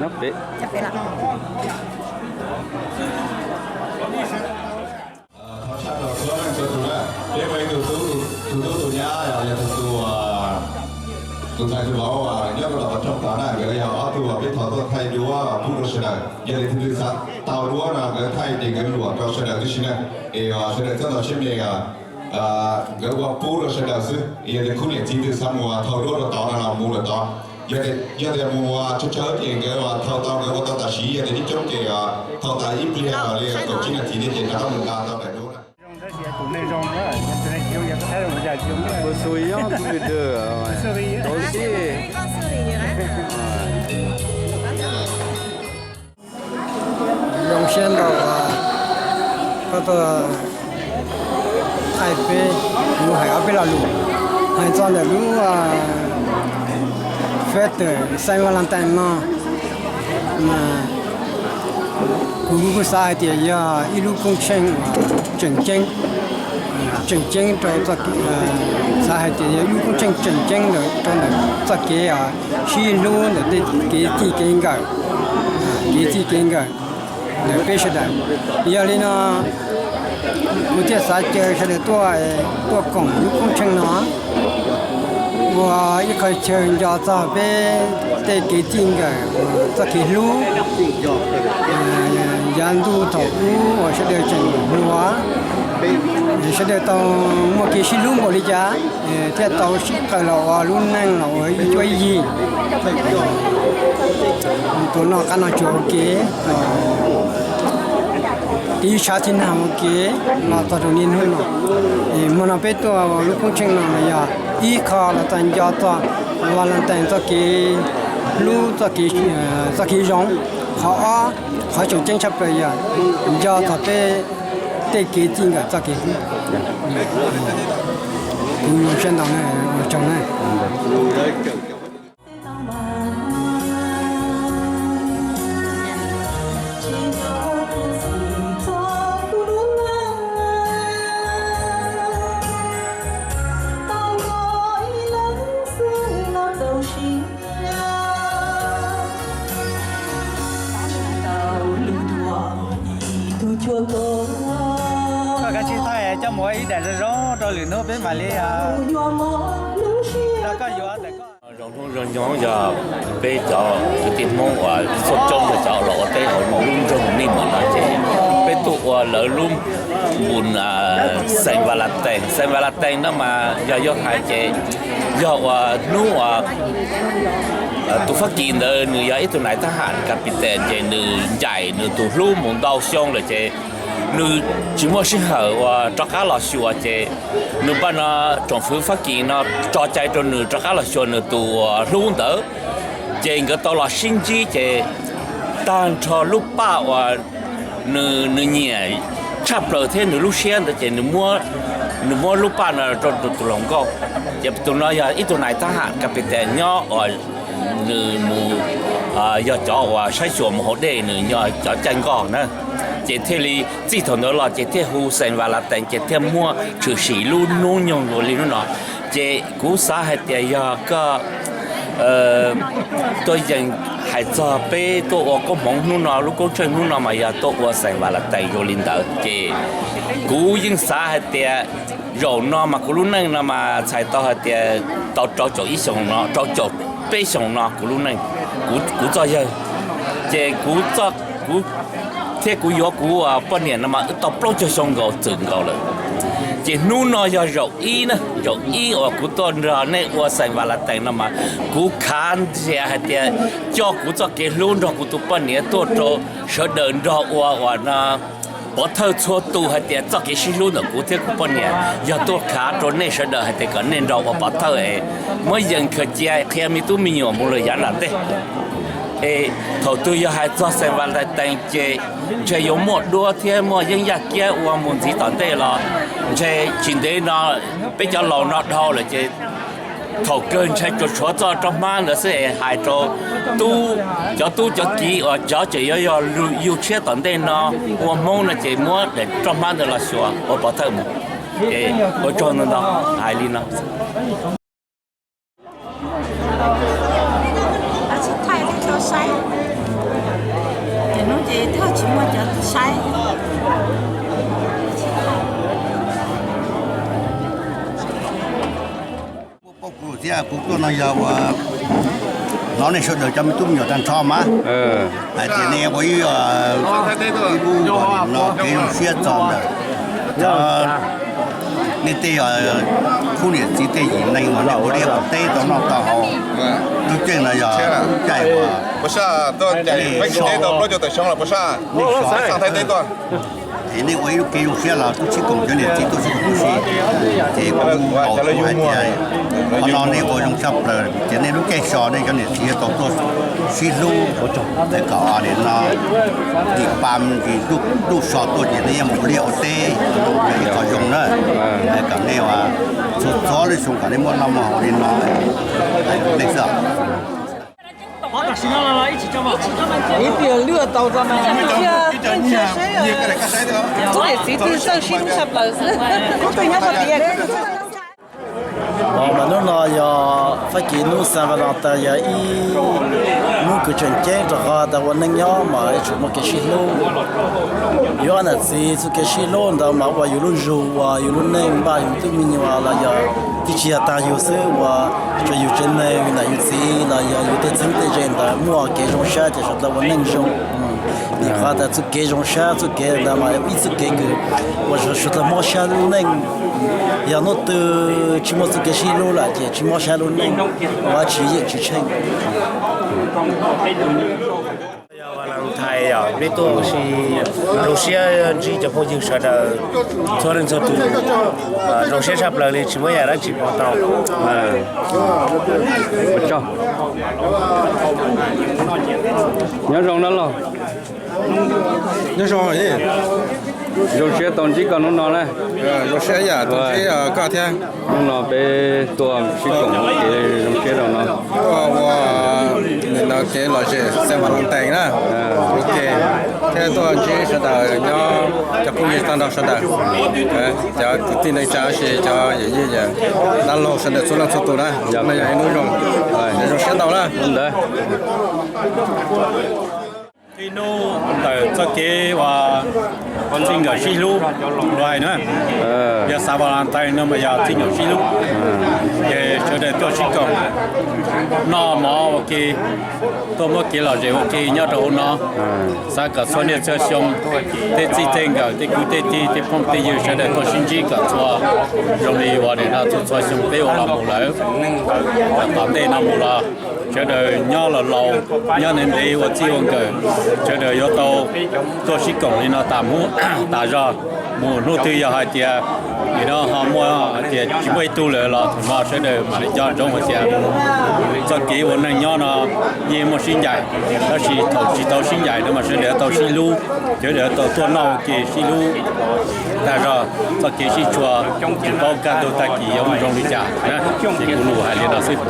Nyob pem. Thov tshaj rau txhua leej txhua tus na, peb muaj ib tug tub, tus tub tus nyab, yog tus, tus ntxhais tus vauv nyob rau tom qhov rooj tod na, nkawd yog ob tug uas peb thov tuaj thaij duab pub rau sawv daws. Yog leej twg xav tau duab no nkawd thaij ces nkawd luam rau sawv daws tib si na, es sawv daws txhob txaus siab me, nkawd ua pub rau sawv daws xwb. Yog tias khub niam txiv twg xav mus thau duab rau tod no los mus rau tod. Yog tias mus tsawg tsawg ces nkawd thau tau nkawd ua tau tam sim, yog tias coob coob ces thau tas ib pliag li kaum tsib nas this thiab ces rov qab mus nqa tau daim duab na. Zoo siab ntau uas koj tuaj thaij peb, kuv hais ob peb lo lus hais txog ntawm lub fester Saint Valentine no mas kuv kuj xav hais tias yog ib lub koob tsheej uas tseem ceeb, tseem ceeb rau, xav hais tias yog ib lub koob tsheej tseem ceeb ntawm rau ntawm txoj kev sib hlub ntawm tej kev txij kev nkawm, kev txij kev nkawm ntawm peb sawv daws. Yog li no kuv thiaj xav caw sawv daws tuaj, tuaj koom lub koob tsheej no ua ib qho chaw nco txog peb tej kev txij nkawm uas txoj kev hlub yav ntuj thaum ub uas sawv daws tseem hluas, sawv daws tau muaj kev sib hlub npaum li cas thiaj tau sib qawm los ua lub neej los ua ib cuab ib yig. Tus noj qab noj tsuag ua ke, tiv tshav tiv nag ua ke los txog rau niaj hnub no. Hmo no peb tuaj lub koob tsheej no mas yog ib qho los txog nco txog Valentine txoj kev hlub, txoj kev zoo. Qhov ob, qhov tseem ceeb tshaj plaws yog nco txog peb tej kev txij nkawm txoj kev hlub. Kuv zoo siab ntau na, ua tsaug na. Koj kav tsij thaij coj mus ua ib daim zoo zoo rau lwm hnub peb mam li nrog koj yuav ntawm koj. Zoo hnub zoo nyoog yog peb cov kwv tij Hmoob uas txhua coob yog cov los ua teb hauv lub nroog Nij Meem no ces peb tuaj ua lawv lub npun Saint Valentine. Saint Valentine no mas yog yuav hais ces yog uas hnub uas tus Fab Kis ntawd nws yog ib tug nais thab ham captain ces nws ncaim nws tus hlub mus ntau xyoo lawm ces nws tsis muaj sij hawm uas rov qab los xyuas ces nws npaj no tsoom fwv Fab Kis no tso cai rau nws rov qab los xyuas nws tus uas hlub ntawd. Ces nkawd tau los sib ntsib ces tag nrho lub paj uas nws, nws nyiam tshaj plaws thiab nws lub siab ntawd ces nws muab, nws muab lub paj no rau tus hluas nkauj. Ces tus no yog ib tug nais thab ham captain nyob uas nws mus yog cov uas saib xyuas mus hauv dej, nws yog cov caij nkoj na. Ces thiaj li txij thaum ntawd los ces thiaj hu Saint Valentine ces thiaj muaj tshwm sim lub hnub nyoog li hnub no. Ces kuv xav hais tias yog koj tuaj yeem hais txog peb tuaj ua koob hmoov hnub no, lub koob tsheej hnub no mas yog tuaj ua Saint Valentine zoo li ntawd ces kuv yeej xav hais tias zaum no mas kuv lub neej no mas txhais tau hais tias tau rau caum ib xyoos no, rau caum peb xyoos no kuv lub neej, kuv txoj yawg. Ces kuv, kuv thiab kuv yuav kuv poj niam no mas wb tau plaub caug xyoo nkaus txwm nkaus lawm. Ces hnub no yog zaum ib na, zaum ib uas kuv tuaj nrog nej ua Saint Valentine no mas kuv khav nrhiav hais tias coj kuv txoj kev hlub nrog kuv tus poj niam tuaj rau sawv daws nrog ua uas no pov thawj txhua tus hais tias txoj kev sib hlub ntawm kuv thiab kuv poj niam yog tuaj khav rau nej sawv daws hais tias kom nej nrog ua pov thawj es muab yees khaws cia qhia me tub me nyuam mus lawm yav nram ntej. Es thaum twg yog hais txog Xeem Vaj Lais Tees ces ntshe yuav muaj duab thiab muaj yeeb yaj kiab ua mus ntxiv tom ntej los ntshe tsis ntev no peb cov laus no dhau lawm ces thaum kawg ntshe tsuas tshuav txoj roj hmab ntawd xwb es hais rau tub, cov tub cov kiv uas cov tseem yuav yog yug tshiab tom ntej no ua Hmoob no ces muab daim roj hmab ntawd los xyuas ua pov thawj mus. Ces ua tsaug ntau ntau, hais li no. Muaj paub kuv thiab, kuv tuaj no yog ua hnov nej sawv daws cov me tub me nyuam tag nrho mas hais tias nej ua ib, ib lub no kev zoo siab txog ntawm cov nej tej khub niam txiv tej yim neeg uas nej ua liaj ua teb tau noj tau haus. Lub caij no yog lub caij uas nej so, nej so es nej ua ib lub kev zoo siab los tuaj sib koom cov niam txiv tuaj sib koom tus si. Ces kuv hais tias qhov no nej ua zoo tshaj plaws ces nej lub caij so nej cov niam txiv tau tuaj sib hlub kom nim no dim pa ntis ntuj so tuaj ces nej yeej mus ua liaj ua teb, yog ib qho zoo na. Kom nej txhua txhua lub xyoo kom nej muaj noj muaj haus li no, nej xwb. Ib pliag lwj tau tso mas. Khub niam txiv twg txawj sib hlub tshaj plaws xwb. Khub twg nyob qhov tias Mas hnub no yog Fab Kis hnub Xaint Vaj Lais Tees, yog ib hnub kws tseem ceeb rau qhov tas ua neej nyob mas yuav tsum muaj kev sib hlub. Yus ob niam txiv txoj kev sib hlub ntawd mas ua yus lub zug, ua yus lub neej, npaj yus tub me nyuam los yog twb tsis yog tag yus xwb, ua rau yus tsev neeg, yus niam yus txiv los yog yus tej txheeb tej ze ntawd muaj kev zoo siab ces sawv daws ua neej zoo. Vim qhov tas txoj kev zoo siab, txoj kev ntawd mas ib txoj kev kws ua rau sawv daws mob siab lub neej. Yog hnub twg tsis muaj txoj kev sib hlub lawm ces tsis mob siab lub neej, ua dab tsi yeej tsis tsheej. Yog Valentine yog peb tuaj ua si zoo siab ntsib cov phooj ywg sawv daws txhua leej txhua tus, zoo siab tshaj plaws li tsis muaj yam dab tsi pov tau. Nyob zoo na los. Nyob zoo. Zoo siab tau ntsib koj hnub no na. Zoo siab yam tau ntsib koj thiab. Hnub no peb tuaj sib koom kev zoo siab rau no. Tuaj ua nim no kev lom zem Xaint Vaj Lais Tees na. Ok, thiab tuaj ntsib sawv daws nyob cov phooj ywg tag nrho sawv daws, cov kwv tij neej tsa sis cov yawm yij dab laug sawv daws txhua leej txhua tus na. Hnub no yog ib hnub zoo, zoo siab ntau na. Ib hnub ntawm txoj kev uas txij nkawm sib hlub los hais na, yog Xaint Vaj Lais Tees no mas yog txij nkawm sib hlub. Ces sawv daws tuaj sib koom noj mov ua ke, tuaj muab kev lom zem ua ke nyob rau hauv no. Xav kom txhua niaj txhua xyoo tej txij tej nkawm tej kwv tej tij tej phooj tej ywg sawv daws tuaj sib ntsib kom txhua zoo li uas nim no txhua txhua xyoo peb ua los mus lawm. Tom ntej no mus los sawv daws nyob los laus, nyob ntev ntev ua txij ua nkawm, sawv daws yuav tau tuaj sib koom li no tas hnub tas zog. Mus hnub twg yog hais tias nim no ho muaj hais tias tsis muaj ib tug lawm los thaum no sawv daws mam li nco ntsoov hais tias txoj kev ua neej nyob no yeej muaj sib ncaim, tab sis thaum tsis tau sib ncaim no mas sawv daws tau sib hlub, sawv daws tau tuaj noj ua ke sib hlub tag zog, txoj kev sib tshua tsis paub kaj ntug tag kis yuav mus zoo li cas na. Ces kuv lus hais li no xwb.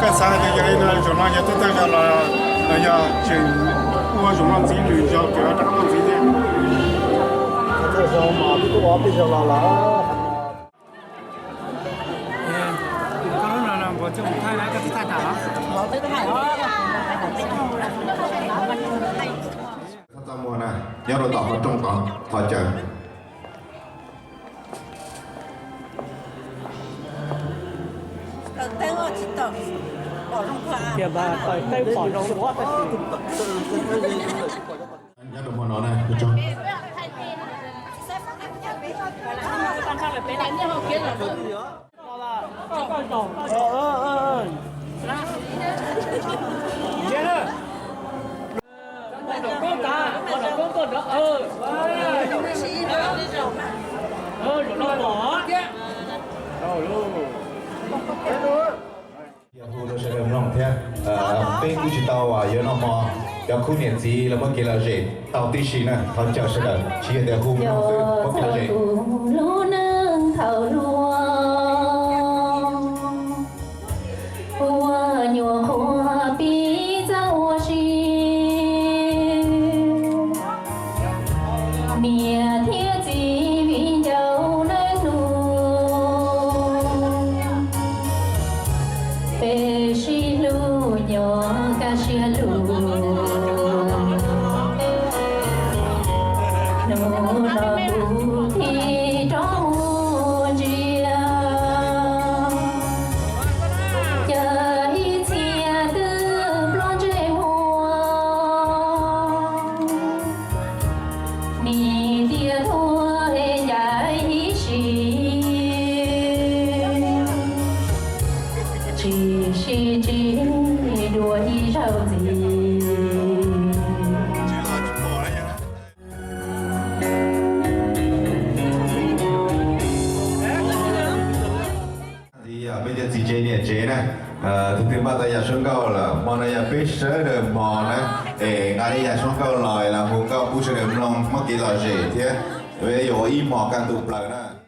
Koj xav hais tias yog li no zaum no yog tuaj tag zog los yog tseem ua zaum no ntxiv nws yog kev rov qab tuaj ntxiv thiab? Nyob rau tom qhov rooj tod qhov chaw. Nyob rau hmo no na. Hu rau sawv daws mloog thiab. Peb kuj tsis tau yuav noj hmo, cov khub niam txiv los muab kev lom zem tau tib si na, thov caw sawv daws tsis yog tias hu mloog xwb, muab kev lom zem. Lub neej thaum hluas, ua nyuam qhuav pib txawj ua si, niam thiab txiv viv ncaus neej nus, peb sib hlub nyob kaj siab lug. Hnub no kuv thiaj rov mus ntsia, cas ib txhia twb plob ntsej muag, nim tias tuag es ncaim ib sim, tsis sib ntsib dua ib zaug ntxiv. Ntxiv yog peb cov txiv tsev niam tsev na, tus twg npaj tau yam suab nkauj lawm, hmo no yog peb sawv daws hmo na, es nqa ib yam suab nkauj los los hu nkauj pub sawv daws mloog muab kev lom zem thiab, yuav ua ib hmos kaj ntug plaws na.